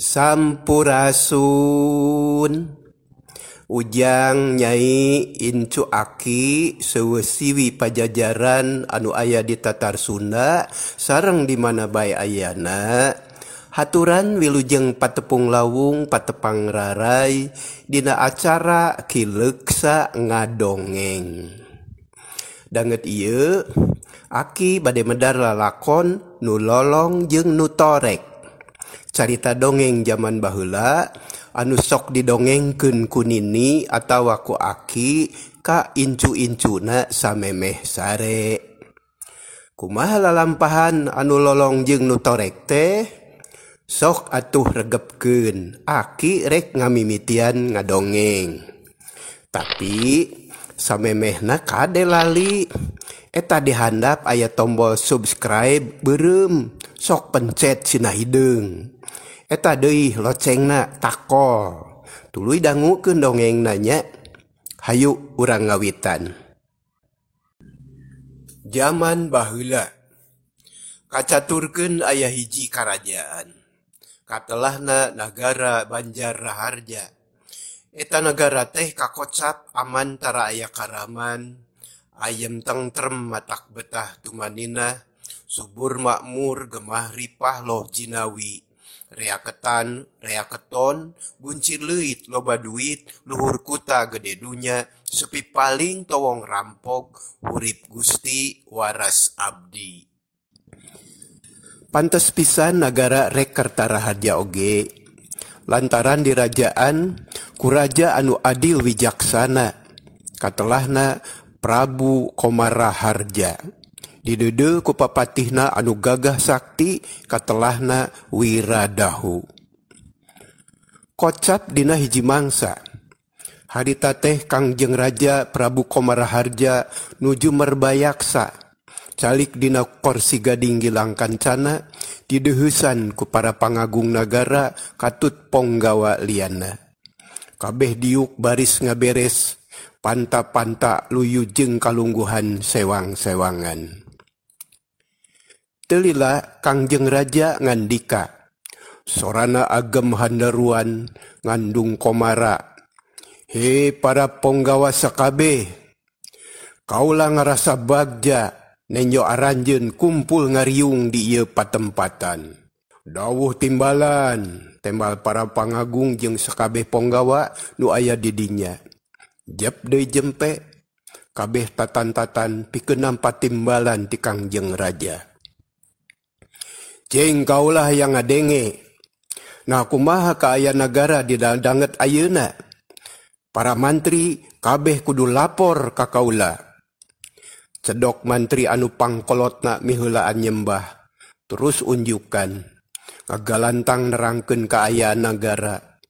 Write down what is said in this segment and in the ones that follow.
Sampurasun. Ujang Nyai Incu Aki seueuh siwi pajajaran anu aya di Tatar Sunda sareng di mana bae ayana. Haturan wilujeng patepung lawung patepang rarai dina acara Ki Leuksa ngadongeng. Danget ieu Aki bade medar lalakon nu lolong jeung nu torek. Carita dongeng jaman baheula anu sok didongengkeun ku nini atawa ku aki ka incu-incuna samemeh sare. Kumaha lalampahan anu lolong jeung nu torek teh? Sok atuh regepkeun, aki rek ngamimitian ngadongeng. Tapi samemehna kade lali, eta dihandap aya tombol subscribe beureum, sok pencet sina hideung. Eta deui locengna takol, tuluy dangukeun dongengna nya. Hayu urang ngawitan. Jaman baheula kacaturkeun aya hiji karajaan. Katelahna nagara Banjar Raharja. Eta nagara teh kakocap aman tara aya karaman, ayem tentrem matak betah tumanina, subur makmur gemah ripah loh jinawi. Reaketan, reaketon, buncir leuit loba duit, luhur kuta gede dunya, sepi paling towong rampok, urip Gusti waras abdi. Pantes pisan nagara rek Kertaraharja oge, lantaran dirajaan ku raja anu adil wijaksana, katelahna Prabu Komaraharja. Dideudeul ku papatihna anu gagah sakti katelahna Wiradahu. Kocap dina hiji mangsa. Harita teh Kangjeng Raja Prabu Komaraharja nuju merbayaksa. Calik dina korsi gading gilang kancana dideuheusan ku para pangagung nagara katut ponggawa liana. Kabeh diuk baris ngaberes, panta-panta luyu jeung kalungguhan sewang-sewangan. Teu lila Kangjeng Raja ngandika, sorana agem handaruan ngandung komara. He para ponggawa sakabeh, kaula ngarasa bagja nenjo aranjeun kumpul ngariung di ieu patempatan. Dawuh timbalan, tembal para pangagung jeung sakabeh ponggawa nu aya di dinya. Jep deui jempe, kabeh tatan-tatan pikeun nampa timbalan ti Kangjeng Raja. Cing kaulah yang ngadenge. Nah kumaha kaayaan nagara di danget ayeuna? Para mantri kabeh kudu lapor ka kaula. Cedok mantri anu pangkolotna miheulaan nyembah, terus unjukan ngagalantang nerangkeun kaayaan nagara.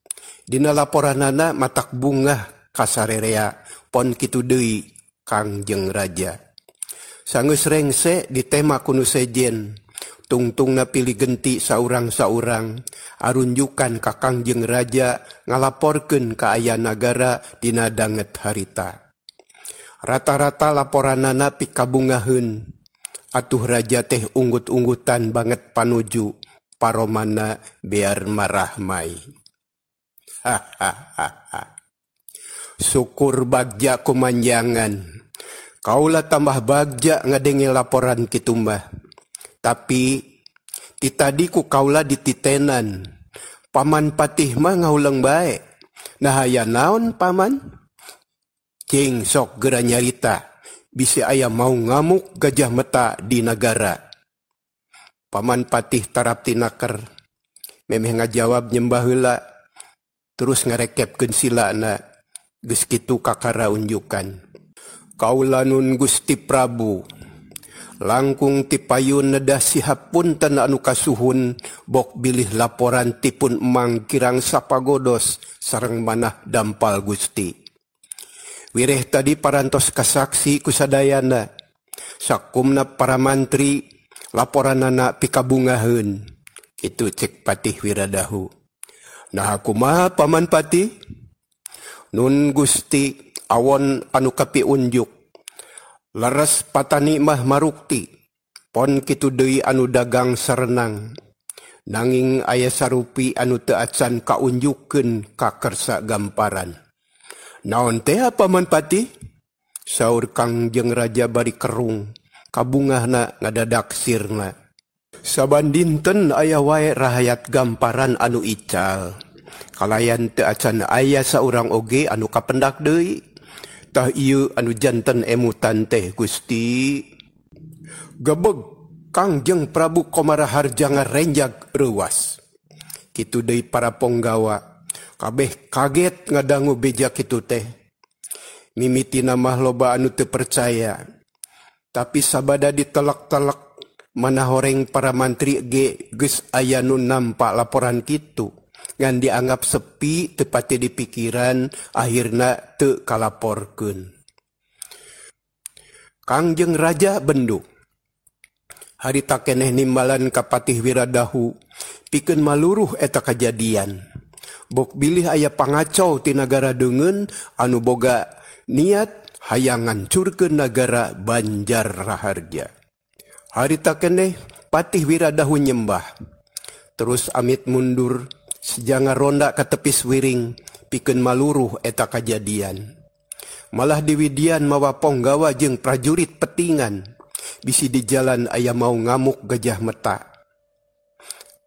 Dina laporanana matak bungah kasarerea pon kitu deui Kangjeng Raja. Sanggeus rengse ditema ku nu sejen. Tungtungna pilih genti saurang-saurang, arunjukan ka Kangjeng Raja ngalaporkeun kaayaan nagara dina danget harita. Rata-rata laporanana pikabungaheun, atuh raja teh unggut-unggutan banget panuju, paromana biar marahmai. Hahaha. Syukur bagja kumanjangan. Kaula tambah bagja ngadenge laporan kitu mah. Tapi ti tadi ku kaula dititenan. Paman patih mah ngahuleng bae. Nah aya naon paman? Cing sok geura nyarita. Bisi aya mau ngamuk gajah meta di nagara. Paman patih tarap tinaker. Memeh ngajawab nyembah heula. Terus ngarekepkeun silana. Geus kitu kakara unjukan. Kaula nun Gusti Prabu. Langkung tipayun nedah sihapunten anu kasuhun bok bilih laporan tipun emang kirang sapagodos sareng manah dampal Gusti. Wireh tadi parantos kasaksi kusadayana, sakumna para mantri laporanana pikabungaheun. Kitu cek Patih Wiradahu. Nah kumaha Paman Patih? Nun Gusti awon anu kapiunjuk. Leres patani mah marukti, pon kitu deui anu dagang sarenang. Nanging aya sarupi anu teu acan kaunjukkeun ka kersa gamparan. Naon teh Paman Patih? Saur Kangjeng Raja bari kerung, kabungahna ngadadak sirna. Saban dinten aya wae rahayat gamparan anu ical. Kalayan teu acan aya saurang oge anu kapendak deui. Tah ieu anu janten emutan teh Gusti. Gebeg Kangjeng Prabu Komaraharja ngarenjag reuwas. Kitu deui para ponggawa, kabeh kaget ngadangu beja kitu teh. Mimitina mah loba anu teu percaya. Tapi sabada ditelek-telek mana horeng para mantri ge geus aya nu nampa laporan kitu. Ngan dianggap sepi teu pati dipikiran, akhirna teu kalaporkeun. Kangjeng Raja bendu. Harita keneh nimbalan ka Patih Wiradahu pikeun maluruh eta kajadian. Bok bilih aya pangacau ti nagara deungeun anu boga niat hayang ngancurkeun nagara Banjar Raharja. Harita keneh Patih Wiradahu nyembah. Terus amit mundur sejanga ronda ka tepis wiring pikeun maluruh eta kajadian. Malah diwidian mawa ponggawa jeung prajurit petingan. Bisi di jalan aya mau ngamuk gajah meta.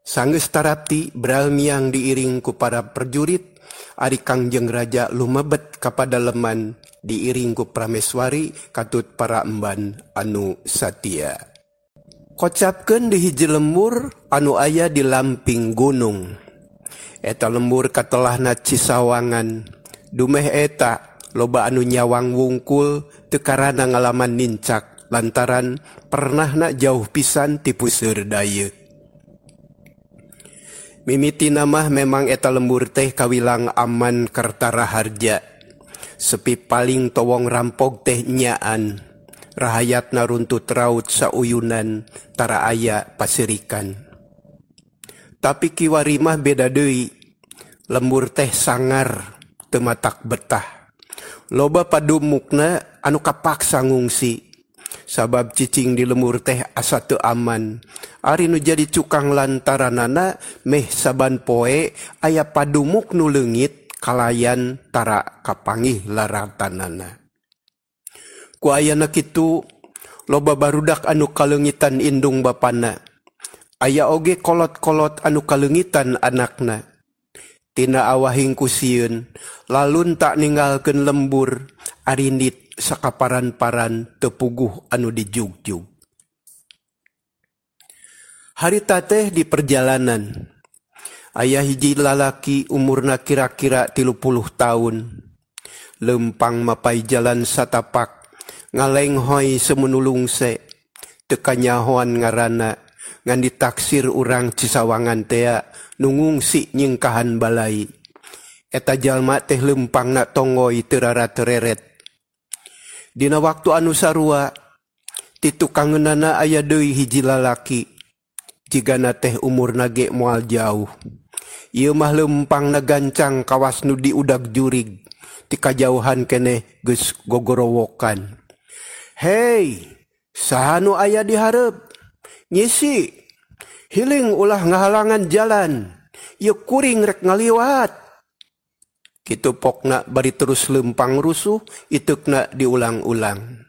Sanggeus tarapti beral miang diiring ku para prajurit, ari Kangjeng Raja lumebet ka padaleman diiring ku prameswari katut para emban anu satia. Kocapkeun di hiji lembur anu aya di lamping gunung. Eta lembur katelahna Cisawangan. Dumeh eta loba anu nyawang wungkul teu karana ngalaman nincak lantaran pernahna jauh pisan ti puseur dayeuh. Mimitina mah memang eta lembur teh kawilang aman Kertaraharja. Sepi paling towong rampog teh nyaan. Rahayatna runtut raut sauyunan tara aya pasirikan. Tapi kiwari mah beda deui. Lembur teh sangar teu matak betah. Loba padumukna anu kapaksa ngungsi. Sabab cicing di lembur teh asa teu aman. Ari nu jadi cukang lantaranana meh saban poe aya padumuk nu leungit kalayan tara kapanggih laratanana. Ku ayana kitu loba barudak anu kaleungitan indung bapana. Aya oge kolot-kolot anu kaleungitan anakna. Tina awahing ku sieun lalun tak ninggalkeun lembur arindit sakaparan-paran tepuguh anu dijugjug. Harita teh di perjalanan. Aya hiji lalaki umurna kira-kira 30 tahun. Lempang mapai jalan satapak, ngalenghoy semenulungse, teu kanyahoan ngaranna, ngan ditaksir urang Cisawangan tea nu ngungsi nyingkahan balai. Eta jalma teh lempangna tonggoy teu rara-tereret. Dina waktu anu sarua, ti tukangeunana aya deui hiji lalaki. Jigana teh umurna ge moal jauh. Ieu mah lempangna gancang kawas nu diudag jurig. Ti kajauhan keneh geus gogorowokan. Hei, saha nu aya di hareup? Nyisi, hiling ulah ngahalangan jalan. Ieu kuring rek ngaliwat. Kitu pokna bari terus lempang rusuh, iteukna diulang-ulang.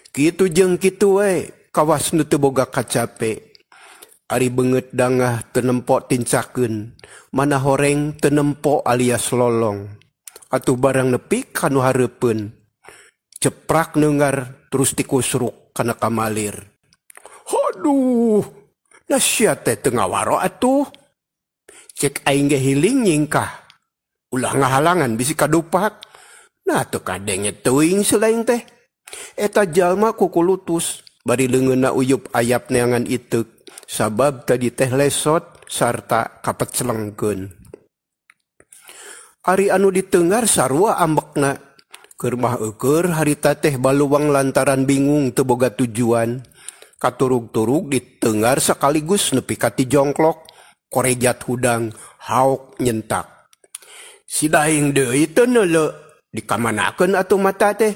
Kitu jeung kitu we, kawas nu teu boga kacape. Ari beungeut dangah teu nempo tincakeun, mana horeng teu nempo alias lolong. Atuh barang nepi ka nu hareupeun. Ceprak neungar terus tikusruk kana kamalir. Haduh, na sia teh teu ngawaro atuh. Cek aing ge hiling nyingkah. Ulah ngahalangan bisi kadupak. Nah teu kadenge teuing selain teh. Eta jalma kukulutus bari leungeunna uyup ayap neangan iteuk. Sabab tadi teh lesot sarta kapeclengkeun. Ari anu ditengar sarua ambekna. Keur mah eueur harita teh baluwang lantaran bingung teu boga tujuan. Katurug-turug ditengar sekaligus nepi ka ti jongklok, korejat hudang, haok nyentak. Si daing deui teu neuleu, dikamanakeun atuh mata teh.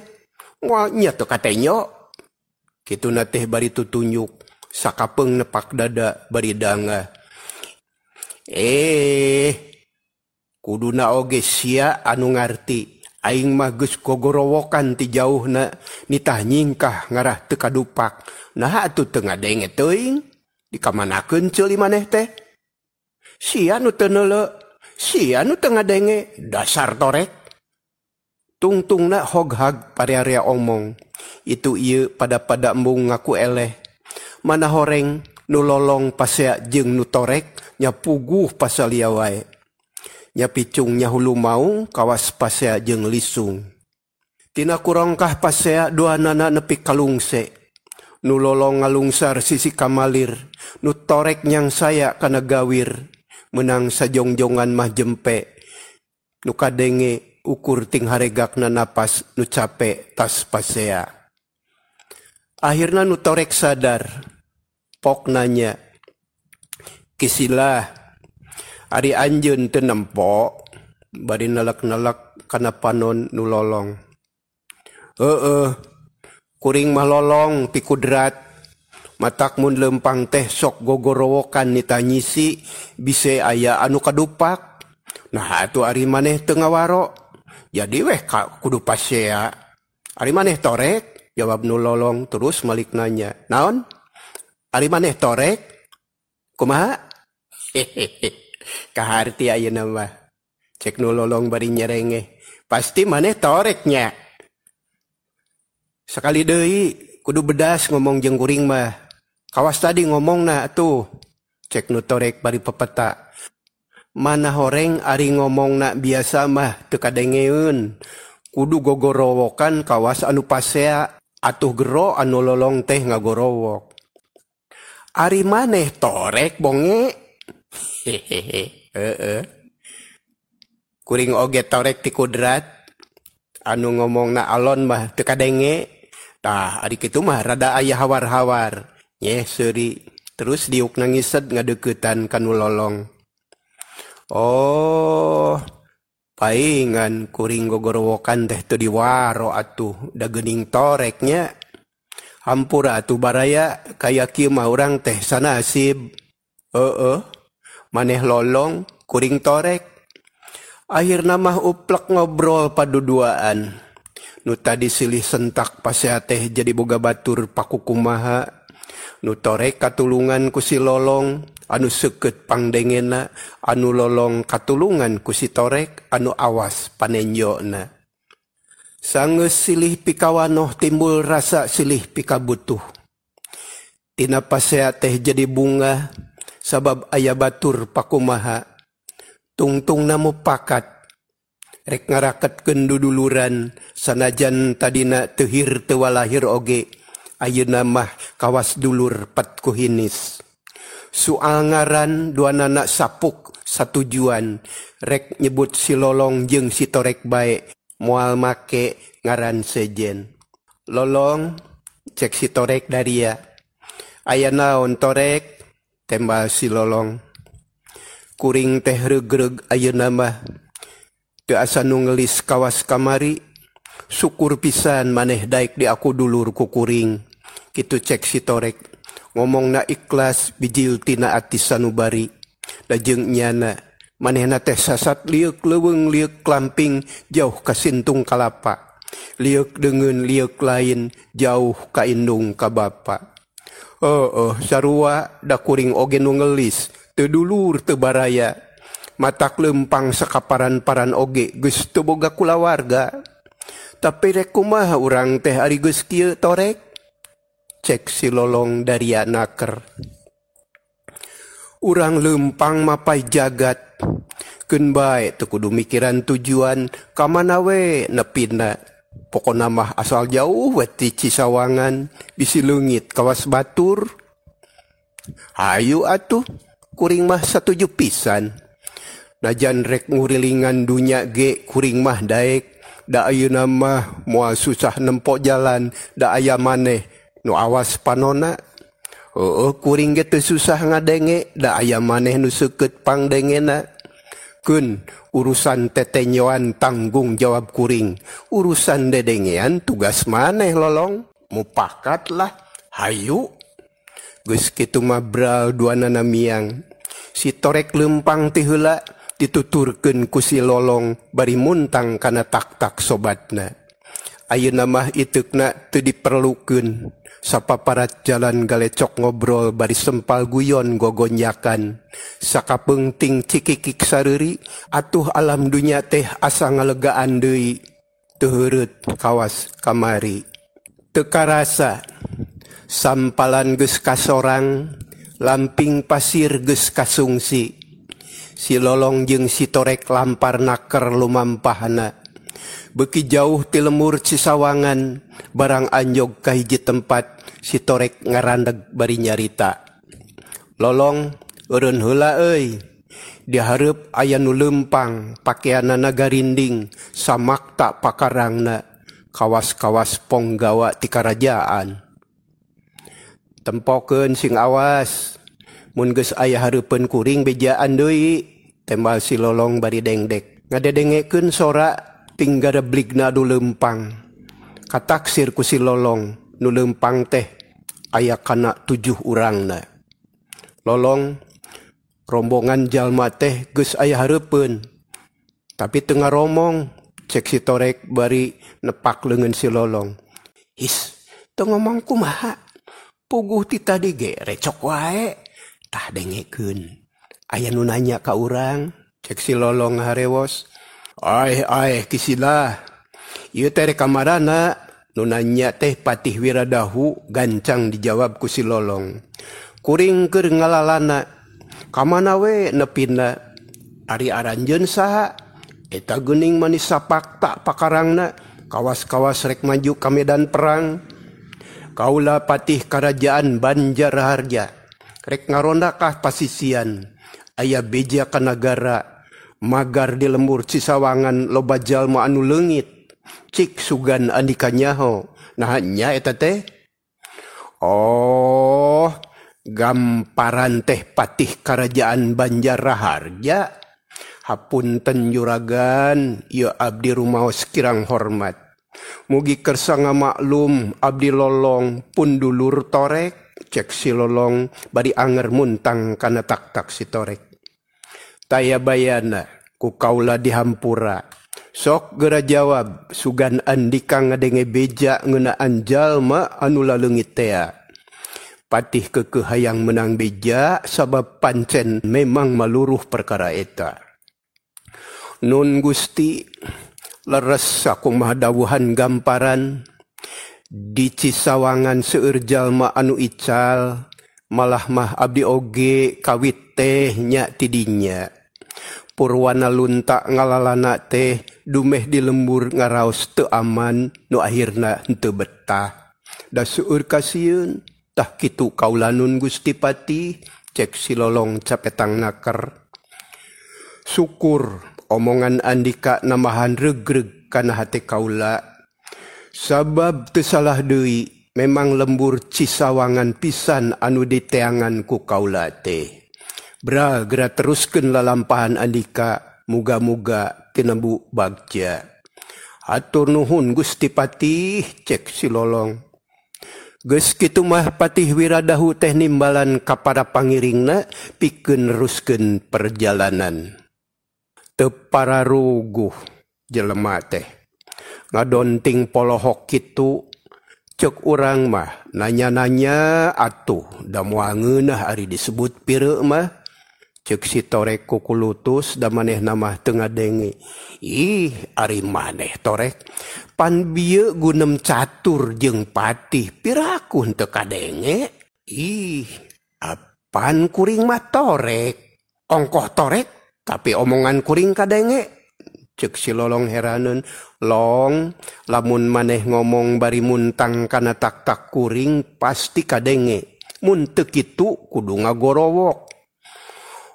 Moal nya teu katenyo. Kituna teh bari tutunjuk. Sakapeung nepak dada bari dangah. Eh, kuduna oge sia anu ngarti. Aing mah geus gogorowokan ti jauhna nitah nyingkah ngarah teu kadupak. Naha atuh teu ngadenge teuing? Dikamanakeun ceuli maneh teh? Sia nu teu neuleu, sia nu teu ngadenge, dasar torek. Tungtungna hoghag parea-rea omong. Itu ieu pada-pada embung ngaku eleh. Mana horeng nu lolong pasea jeung nu torek nya puguh pasalia wae. Nya picung nya hulu maung kawas pasea jeung lisung. Tina kurongkah pasea duanana nepi kalungse. Nu lolong ngalungsar sisi kamalir, nu torek nyang saya kana gawir, menang sajongjongan mah jempe. Nu kadenge ukur ting haregakna napas nu cape tas pasea. Akhirna nu torek sadar, pok nanya, kisilah ari anjeun teu nempo, bari nelek-nelek kana panon nu lolong. Heueuh, kuring mah lolong ti kudrat. Matak mun leumpang teh sok gogorowokan nitanyisi bise aya anu kadupak. Nah atuh ari maneh teu ngawaro. Jadi weh kudu pasea. Ari maneh torek? Jawab nu lolong terus malik nanya. Naon? Ari maneh torek? Kumaha? Hehehe. Kaharti ayeuna mah. Cek nu lolong bari nyerengeh. Pasti maneh toreknya. Sekali deui kudu bedas ngomong jeung kuring mah. Kawas tadi ngomongna atuh. Cek nu torek bari pepeta. Mana horeng ari ngomongna biasa mah teu kadengeun. Kudu gogorowokan kawas anu pasea atuh gero anu lolong teh ngagorowok. Ari maneh torek bonge. Hehehe, heeh. Kuring oge torek ti kudrat. Anu ngomongna alon mah teu kadenge. Tah ari kitu mah rada aya hawar-hawar. Nyeh seuri terus diuk nangised ngadeuketan ka nu lolong. Oh, paingan kuring gogorowokan teh teu diwaro atuh da geuning toreknya. Hampura atuh baraya kaya kieu mah urang teh sanasib. Heeh. Maneh lolong, kuring torek. Akhirna mah uplek ngobrol paduduaan. Nu tadi silih sentak pasea teh jadi boga batur pakukumaha. Nu torek katulungan ku si lolong, anu seukeut pangdengena, anu lolong katulungan ku si torek, anu awas panenjona. Sanggeus silih pikawanoh timbul rasa silih pikabutuh. Tina pasea teh jadi bunga, sabab aya batur pakumaha. Tungtungna mupakat. Rek ngaraketkeun duduluran sanajan tadina teu hir teu walahir oge. Ayeuna mah kawas dulur pat kuhinis. Soal ngaran duanana sapuk satujuan. Rek nyebut si lolong jeung si torek bae moal make ngaran sejen. Lolong cek si torek daria. Aya naon torek? Tembal si lolong. Kuring teh regreg ayeuna mah. Teu asa nu ngelis kawas kamari. Syukur pisan maneh daek di aku dulur ku kuring. Kitu cek si torek. Ngomongna ikhlas bijil tina ati sanubari. Da jeung nyana manehna teh sasat lieuk leuweung lieuk klamping jauh ka sintung kalapa. Lieuk deungeun lieuk lain jauh ka indung ka bapa. Heeh, sarua da kuring oge nu ngelis, teu dulur teu baraya. Matak leumpang sakaparan-paran oge geus teu boga kulawarga. Tapi rek kumaha urang teh ari geus kieu torek? Cek si lolong daria naker. Urang leumpang mapai jagat. Keun bae teu kudu mikiran tujuan ka mana we nepina. Pokona mah asal jauh we ti Cisawangan bisi leungit kawas batur. Hayu atuh kuring mah satuju pisan. Najan rek ngurilingan dunya ge kuring mah daek. Da ayeuna mah moal susah nempo jalan da aya maneh nu awas panona. Heueuh kuring ge teu susah ngadenge da aya maneh nu seukeut pangdengena. Keun urusan tetenyoan tanggung jawab kuring, urusan dedengean tugas maneh lolong. Mupakat lah, hayu. Geus kitu mah bral duanana miang. Si Torek leumpang ti heula dituturkeun ku si Lolong bari muntang kana tak-tak sobatna. Ayeuna mah iteukna teu diperlukeun. Sapaparat jalan galecok ngobrol bari sempal guyon gogonjakan. Sakapeungting cikikik sareuri atuh alam dunya teh asa ngalegaan deui. Teu heureut kawas kamari. Teu karasa sampalan geus kasorang, lamping pasir geus kasungsi. Si Lolong jeung si Torek lampar naker lumampahna. Beuki jauh ti lembur Cisawangan, barang anjog ka hiji tempat, si Torek ngarandeg bari nyarita. Lolong, eureun heula euy. Dihareup aya nu leumpang, pakeanana garinding, samakta pakarangna, kawas-kawas ponggawa ti karajaan. Tempokeun sing awas, mun geus aya hareupeun kuring bejaan deui, tembal si Lolong bari dengdek. Ngadedengekeun sora tinggarebligna nu leumpang. Kataksir ku si Lolong, nu leumpang teh aya kana 7 urangna. Lolong, rombongan jalma teh geus aya hareupeun. Tapi teu ngaromong, cek si Torek bari nepak leungeun si Lolong. His, teu ngomong kumaha? Puguh ti tadi ge recok wae. Tah dengekeun. Aya nu nanya ka urang, cek si Lolong harewos. Aeh aeh kisilah. Ieu teh rek kamarana? Nu nanya teh Patih Wiradahu, gancang dijawab ku si Lolong. Kuring keur ngalalana. Kamana we nepina? Ari aranjeun saha? Eta geuning manis sapakta pakarangna, kawas-kawas rek maju ka medan perang. Kaula patih karajaan Banjarharja, rek ngaronda ka pasisian. Aya beja ka nagara, magar di lembur Cisawangan loba jalma anu leungit. Cik sugan andika nyaho, naha nya eta teh? Oh, gamparan teh patih karajaan Banjarharja. Hapunten juragan, ieu abdi rumaos kirang hormat. Mugi kersa ngamaklum abdi Lolong pun dulur Torek, cek si Lolong bari anger muntang kana tak-tak si Torek. Taya bayana ku kaula dihampura. Sok geura jawab sugan andika ngadenge beja ngeunaan jalma anu laleungit tea. Patih keukeuh hayang menang beja sabab pancen memang maluruh perkara eta. Nun Gusti, leres sakumaha dawuhan gamparan di Cisawangan seueur jalma anu ical, malah mah abdi oge kawit teh nya tidinya. Purwana lunta ngalalana teh dumeh di lembur ngaraos teu aman nu akhirna henteu betah. Da seueur kasieun, tah kitu kaula nun Gusti Patih, cek si Lolong capetang naker. Syukur omongan andika namahan regreg kana hate kaula. Sabab teu salah deui, memang lembur Cisawangan pisan anu diteangan ku kaula teh. Bra geura teruskeun lalampahan andika, muga-muga tinembu bagja. Hatur nuhun Gusti Patih, cek si Lolong. Geus kitu mah Patih Wiradahu teh nimbalan ka para pangiringna pikeun neruskeun perjalanan. Teu pararuguh jelema teh. Ngadonting polohok kitu, cek urang mah nanya-nanya atuh da moal ngeunah ari disebut pireuk mah. Cek si Torek kukulutus da manehna mah teu ngadenge. Ih, ari maneh Torek, pan bieu gunem catur jeung patih piraku henteu kadenge. Ih, apan kuring mah Torek? Ongkoh Torek, tapi omongan kuring kadenge. Cek si Lolong heraneun. Long, lamun maneh ngomong bari muntang kana tak-tak kuring pasti kadenge. Mun teu kitu kudu ngagorowok.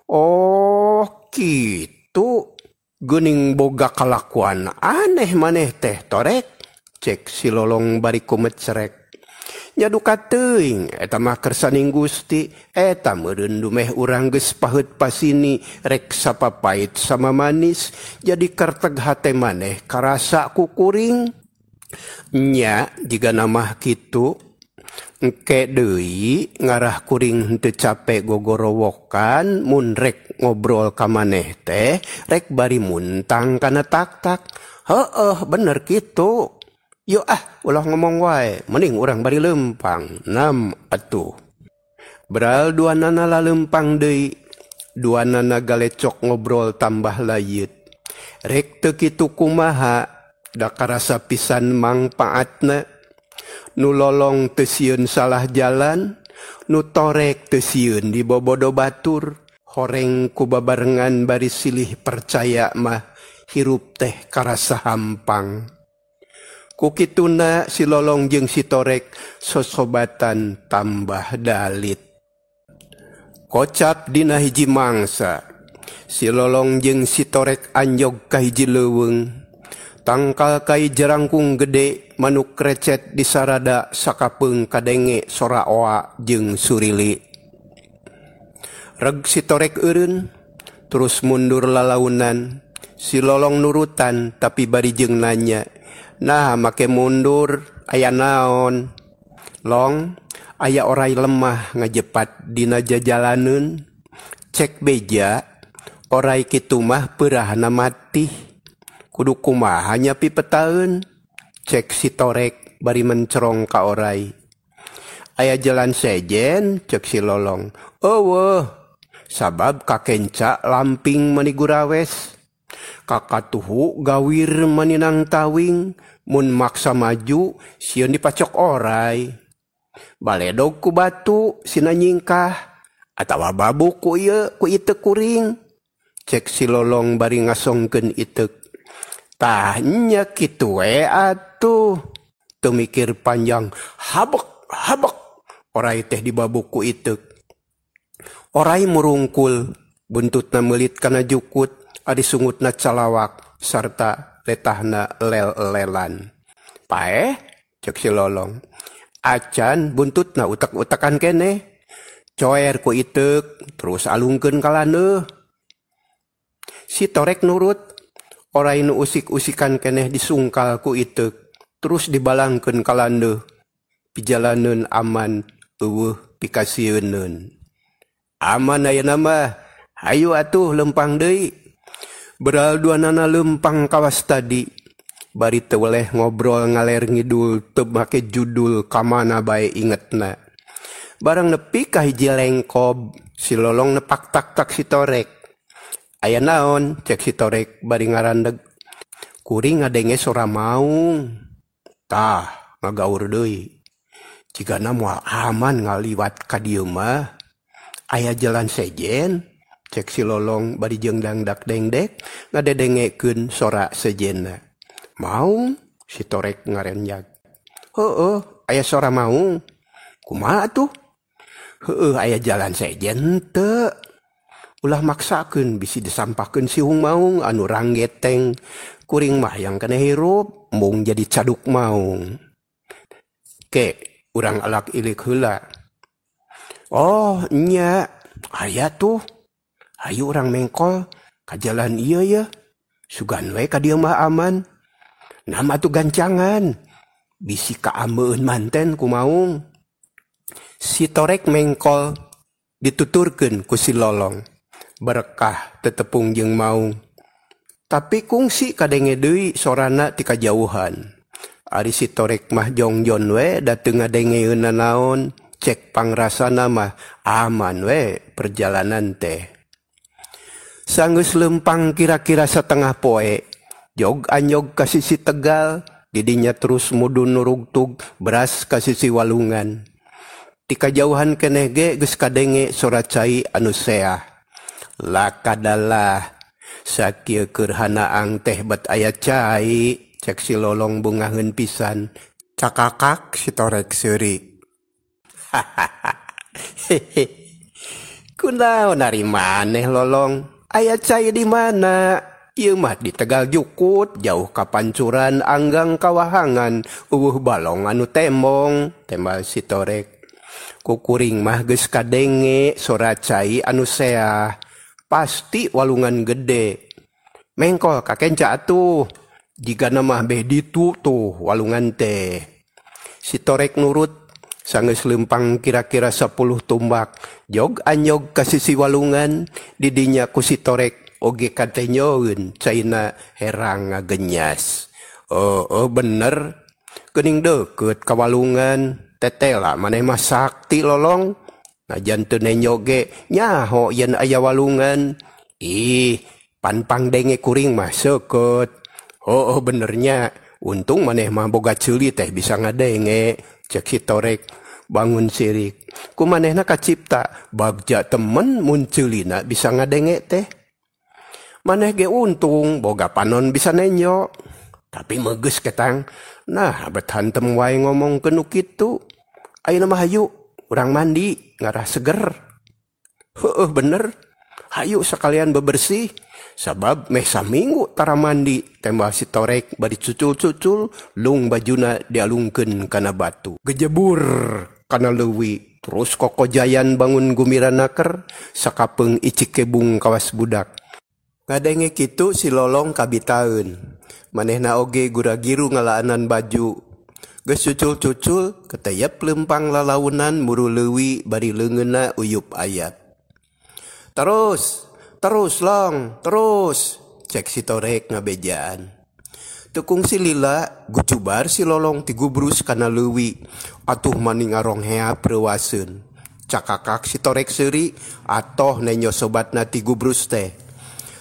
Oh, kitu. Geuning boga kalakuan aneh maneh teh Torek. Cek si Lolong bari kumecerek. Nya duka teuing eta mah kersaning Gusti, eta meureun dumeh urang geus paheut pasini rek sapapait sama manis, jadi kerteg hate maneh karasa ku kuring. Nya jiga namah kitu. Engke deui ngarah kuring henteu cape gogorowokan mun rek ngobrol ka maneh teh rek bari muntang kana tak-tak. Heueuh bener kitu. Yo ah ulah ngomong wae, mending urang bari lempang. Nam atuh. Beral duanana lalempang deui, duanana galecok ngobrol tambah layeut. Rek teu kitu kumaha, da karasa pisan mangpaatna. Nu lolong teu sieun salah jalan, nu torek teu sieun dibobodo batur. Horeng ku babarengan bari silih percaya mah hirup teh karasa hampang. Ku kituna si lolong jeung si torek sosobatan tambah dalit. Kocap dina hiji mangsa, si lolong jeung si torek anjog ka hiji leuweung. Tangkal kai jerangkung gede manuk recet disarada sakapeung kadenge sora oa jeung surili. Reg si torek eureun terus mundur lalaunan. Si lolong nurutan tapi bari jeung nanya, "Nah, make mundur aya naon?" Long, aya orai lemah ngajepat dina jajalaneun. Cek beja, orai kitu mah peurahna matih. Kudu kumaha nya pipetaeun? Cek si torek bari mencerong ka orai. Aya jalan sejen, cek si lolong. Eueuh, sabab kakenca lamping mani gurawes. Kakatuhu gawir maninang tawing, mun maksa maju sieun dipacok orai. Baledog ku batu sina nyingkah atawa babuk ku ieu ku iteuk kuring. Cek si lolong bari ngasongkeun iteuk. Tah nya kitu we atuh. Teu mikir panjang, habek habek orai teh dibabuk ku iteuk. Orai murungkul, buntutna meulit kana jukut, ari sungutna calawak sarta letahna lel-lelan. Paeh, cek si lolong. Acan buntutna utek-utekan keneh. Coer ku iteuk, terus alungkeun ka landeuh. Si torek nurut, orai nu usik-usikan keneh disungkal ku iteuk, terus dibalangkeun ka landeuh. Pijalaneun aman, eueuh pikasieuneun. Aman ayeuna mah, hayu atuh lempang deui. Beral duanana lempang kawas tadi, bari teu weleh ngobrol ngaler ngidul teu make judul kamana bae ingetna. Barang nepi ka hiji lengkob, si lolong nepak tak-tak si torek. Aya naon? Cek si torek bari ngarandeg. Kuring ngadenge sora maung. Tah, ngagaur deui. Jigana moal aman ngaliwat ka dieu mah. Aya jalan sejen? Cek si lolong bari jeung dangdak dengdek ngadedengekeun sora sejenna. Maung? Si torek ngarenjag. Heueuh, aya sora maung. Kumaha atuh? Heueuh, aya jalan sejen teu. Ulah maksakeun bisi disampahkeun sihung maung anu ranggeteng. Kuring mah yang kena hirup, embung jadi caduk maung. Ke, urang alak ilik heula. Oh, nya, aya tuh. Hayu urang mengkol ka jalan ieu ye. Sugan we ka dieu mah aman. Nama tuh gancangan. Bisi kaambeun manten ku maung. Si torek mengkol dituturkeun ku si lolong. Berkah tetepung jeung maung. Tapi kungsi kadenge deui sorana ti kajauhan. Ari si torek mah jongjon we da teu ngadengeun nanaon. Cek pangrasana mah aman we perjalanan teh. Sanggeus lempang kira-kira setengah poe, jog anjog ka sisi Tegal, didinya terus mudun nurugtug beras ka sisi walungan. Ti kajauhan keneh ge geus kadenge sora cai anu seah. Lakadalah sakieu keur hanaang teh bet aya cai, cek si lolong bungaheun pisan. Cakakak si torek seuri. Hehehe. Kunaon ari maneh lolong? Aya cai di mana? Ieu mah di Tegal jukut, jauh ka pancuran anggang kawahangan, eueuh balong anu tembong, tembal si torek. Kukuring mah geus kadenge sora cai anu seah. Pasti walungan gede. Mengkol ka kenca atuh. Jigana mah beh ditu tuh walungan teh. Si torek nurut, Sanggeus leumpang kira-kira 10 tumbak, jog anyog ka sisi walungan, di dinya ku si Torek oge katenyoeun caina herang ngagenyas. Oh, oh bener, geuning deukeut ka walungan, tetela maneh mah sakti lolong. Najan teu nenyo ge nyaho yen aya walungan. Ih, panpang denge kuring mah seukeut. Oh, oh benernya, untung maneh mah boga ceuli teh bisa ngadenge. Cek si Torek bangun sirik. Ku manehna kacipta bagja temen mun ceulina bisa ngadenge teh. Maneh ge untung boga panon bisa nenyo. Tapi megeus ketang. Nah, bet hantem wae ngomong ke nu kitu. Ayeuna mah hayu urang mandi ngarah seger. Heueuh bener. Hayu sekalian bebersih. Sabab meh saminggu tara mandi, tembah si Torek bari cucul-cucul lung bajuna dialungkeun kana batu. Gejebur kana leuwi, terus kokojayan bangun gumira naker sakapeung icik kebung kawas budak. Ngadenge kitu si Lolong kabitaeun. Manehna oge gura-giru ngalaanan baju. Geus cucul-cucul keteyep leumpang lalaunan muru leuwi bari leungeunna uyup ayat. Terus, terus Long, terus, cek si Torek ngabejaan. Tekung si lila, gucubar si Lolong tigubrus kana leuwi, atuh maning ngaronghea preuaseun. Cakakak si Torek seuri, atoh nenyo sobatna tigubrus teh.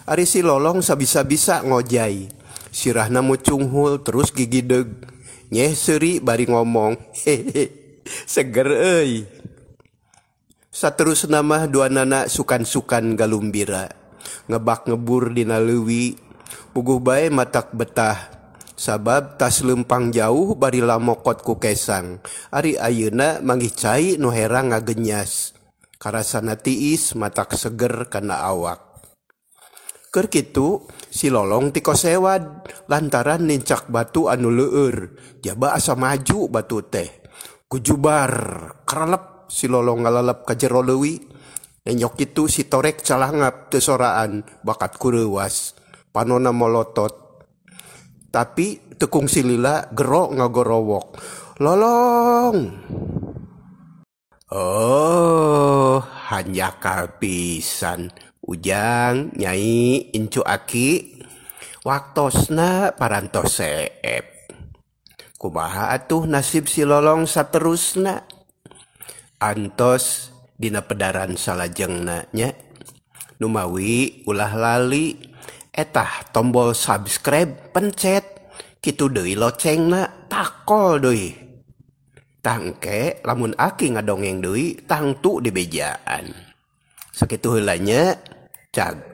Ari si Lolong sabisa-bisa ngojai, sirahna mucunghul terus gigideg. Nyeh seuri bari ngomong, hehe, seger euy. Saterusna mah dua nana sukan-sukan galumbira, ngebak ngebur dina leuwi, puguh bae matak betah. Sabab tas leumpang jauh bari lamokot ku kesang. Ari ayeuna manggih cai nu herang ngagenyas. Karasana tiis matak seger kana awak. Keur kitu si Lolong tikosewad lantaran nincak batu anu leueur, jaba asa maju batu teh. Kujubar karalep si Lolong ngalalep ka jero leuwi. Nenyok kitu si Torek calangap teu soraan bakat kureuwas. Panona molotot. Tapi tekung si lila gero ngagorowok. Lolong. Oh, hanjakal pisan. Ujang, Nyai, Incu Aki. Waktosna parantos seep. Kumaha atuh nasib si Lolong saterusna? Antos dina pedaran salajengna nya. Numawi ulah lali etah tombol subscribe pencet kitu deui locengna takol deui. Tangke lamun aki ngadongeng deui tangtu dibejaan. Sakitu heula nya, cag.